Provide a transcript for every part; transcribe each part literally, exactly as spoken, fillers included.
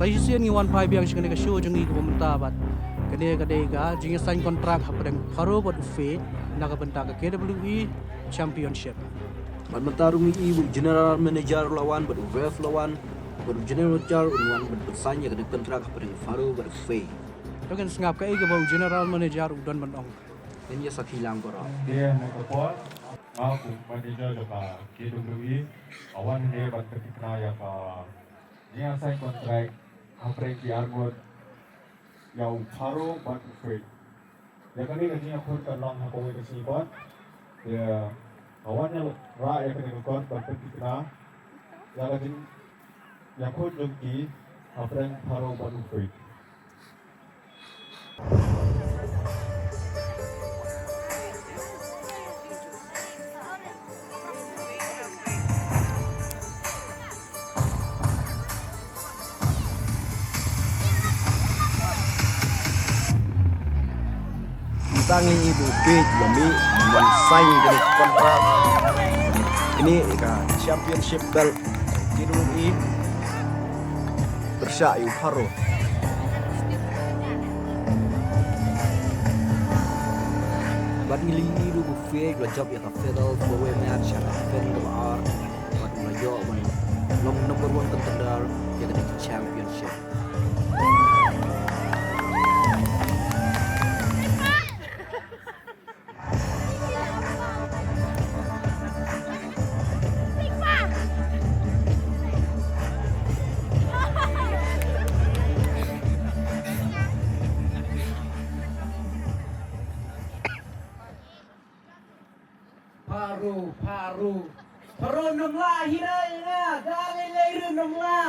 Sa shisien ngi wan phai biang sha kane ka show jong ngi kaba mynta bad kane ka dei ka jingïasain kontrak hapdeng Pharo bad u Faith na ka bynta ka K W E Championship. Bad mynta ruh ngi i u General Manager u la wan bad u Ref u la wan bad u General Manager u la wan bad ban sign ïa kane ka kontrak hapdeng Pharo bad u Faith. To ngin sngap kaei kaba u General Manager u don ban ong. Ngin ïa sakhi lang baroh. Te ha kane ka por nga kum manager jong ka K W E nga wan hangne ban pynthikna ïa ka jingïasain kontrak hapdeng ki arngut ïa u Pharo bad u Faith. Ïa kane ka jingïakhun kan long ha kawei ka sngi pat. Te nga wan ïarah ïa kane ka kot ban pynthikna ïa ka jingïakhun jong ki hapdeng Pharo bad u Faith. Mynta ngi ïohi ba u Pete u la mih ban sign kane ka kontrak. Kane ka championship belt. Kine i pyrshah ïa u Pharo. Bad ngi la ïohi ruh ba u Faith u la jop ïa ka fatal four way match ha ka event kaba ar. Bad u la ïoh ban long number one contender ïa ka championship. Pharo, Pharo. Pharo nongla hi re nga, da lei lei re nongla.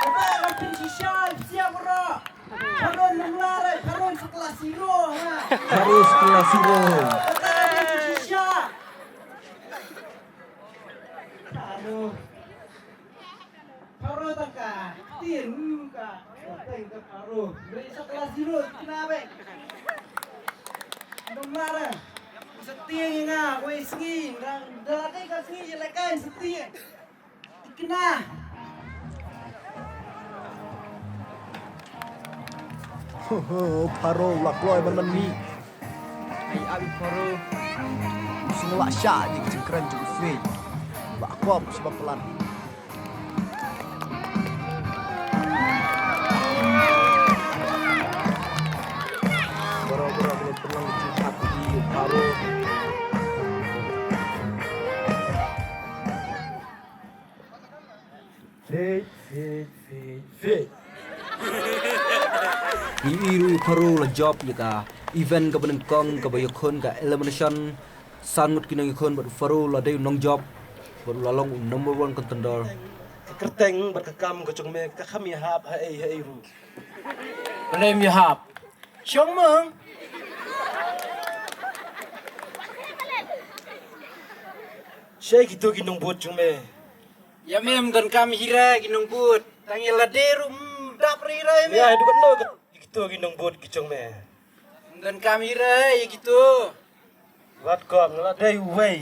Kata ka pynshai siap ro. Pharo nongla re, Pharo sa class hero ha. Pharo sa class hero. Kata ka pynshai. Pharo. Pharo tang ka tin ka tang ka Pharo. Re sa class hero kina be. Nongla re. Sa tieng nga wei sngi nga da ka sngi je lekan sa tieng. Kina. Ho, ho, Pharo la kloi ban ban mih. Ai abi Pharo. Sngewlah shah ïa ka jingkren jong u Faith. Ba kwah shu ba plan. Baroh baroh ka pynlong ka jingshah ïa u Pharo. Faith, Faith, Faith, Faith. Ngi ïohi ruh u Pharo la jop ïa ka event kaba nyngkong kaba ïakhun ka elimination. San ngut ki nongïakhun bad u Pharo la dei u nongjop bad u la long u number one contender. Ka kyrteng bad ka kam ka jong me ka kham ïahap ha ei ha ei ruh. Balei ym ïahap? Shong mo. Shaei kito ki nongbud jong me? Ïa me ym donkam hi re ki nongbud. Tang ïa lade ruh ym dap re hi re ïa me. Ïa, haduh katno kito ki nongbud ki jong me? Ym donkam hi re ïa kito. Wat kong la dei uwei.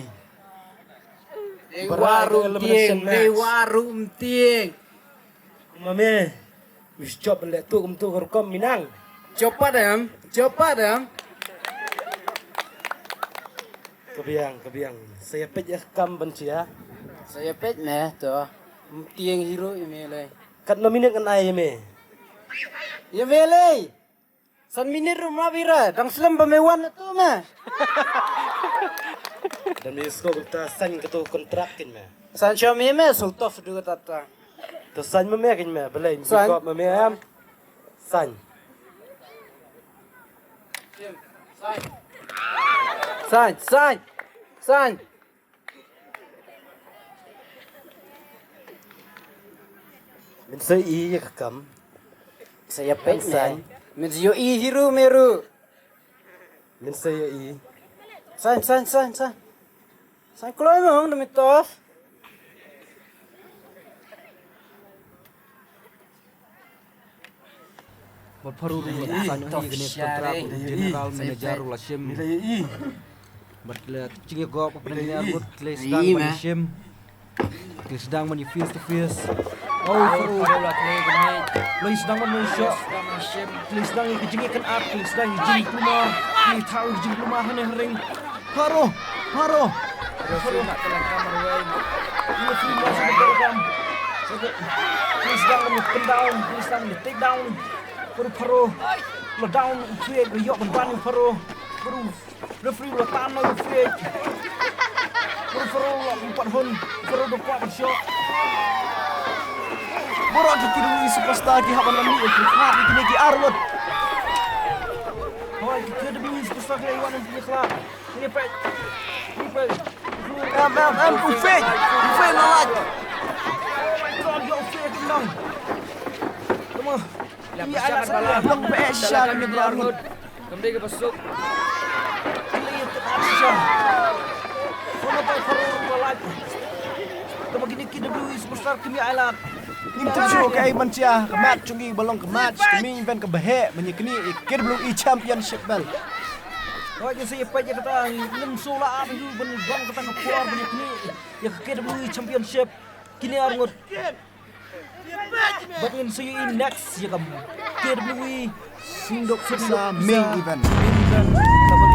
Dei warum tieng, dei warum tieng. Ma me. Wis jop leh tu kum tu rukom minang. Jop pat em, jop pat em. Ka biang, ka biang. Sa ïa peit ïa ka kam ban jia. Sa ïa peit me to. Tieng hero ïa me lei. Katno minit ngan ai ïa me? Ïa me lei. San minit ruh ma bira, dang slem ba me wan tu me. Dan me isko ta san ka tu kontrak kin me. San sha me me, so tof du kata ta. To san ma me kin me, belai me ko ma me em. San. San, san, san. Min sa i ya ka kam. Sa ya pek san. Min sa yo i hiru meru. Min sa ya i. San, san, san, san. San kloi mong demi tof. Bad Pharou ruh la sign ïa kane ka kontrak, u general manager ruh la shim. Bad la jingïakop hapdeng kine arngut, ki la sdang ban shim. Ki la sdang ban face to face. Oh, Pharaoh. Pharaoh la khlei kane. Lei sdang man lei shot. Lei sdang ïa ka jingïakynad, lei sdang ïa ka jingkulmar. Lei thaw ïa ka jingkulmar hane ha ring. Pharaoh, Pharaoh. Pharaoh shu ngat ka langkam marwei. Ïa Pharaoh shu ngat ka langkam. Lei sdang ïa pyndown, lei sdang ïa takedown. Pharaoh, Pharaoh. La down u Pharaoh, la ïoh ban ban u Pharaoh. Pharaoh. Referee la tan na u Pharaoh. Pharaoh, Pharaoh la umpat hun. Pharaoh da kwah ban shot. Baroh ki K W E superstar ki hap ban wan mih ïa ki khlad ïa kine ki arngut. Hooid, ki K W E superstar ki la wan ïa ki khlad. Kine peit. Kine peit. Em, em, em, u Pharaoh. U Pharaoh la lait. Oh my God, ïa u Pharaoh kim dang. Tama. Ïa, ai la sa la. Long ba eh sha kine ki arngut. Kam dei kaba suk. Kine ki arngut sha. Phone pa Pharaoh ruh la lait. Tama kine ki K W E superstar kim ïa ai lad. Ngim tip shuh kaei ban jia, ka match jong ngi ba long ka match ka main event kaba heh ban ïa kine ki K W E Championship belt. Hooid, ngin sa ïa peit ïa kata, ngim shu lah ban ïoh ban long kata ka por ban ïa kine ïa ka K W E Championship. Kine arngut. Bad ngin sa ïohi next ïa ka K W E Synduk Pisa main event. Main event. Kaba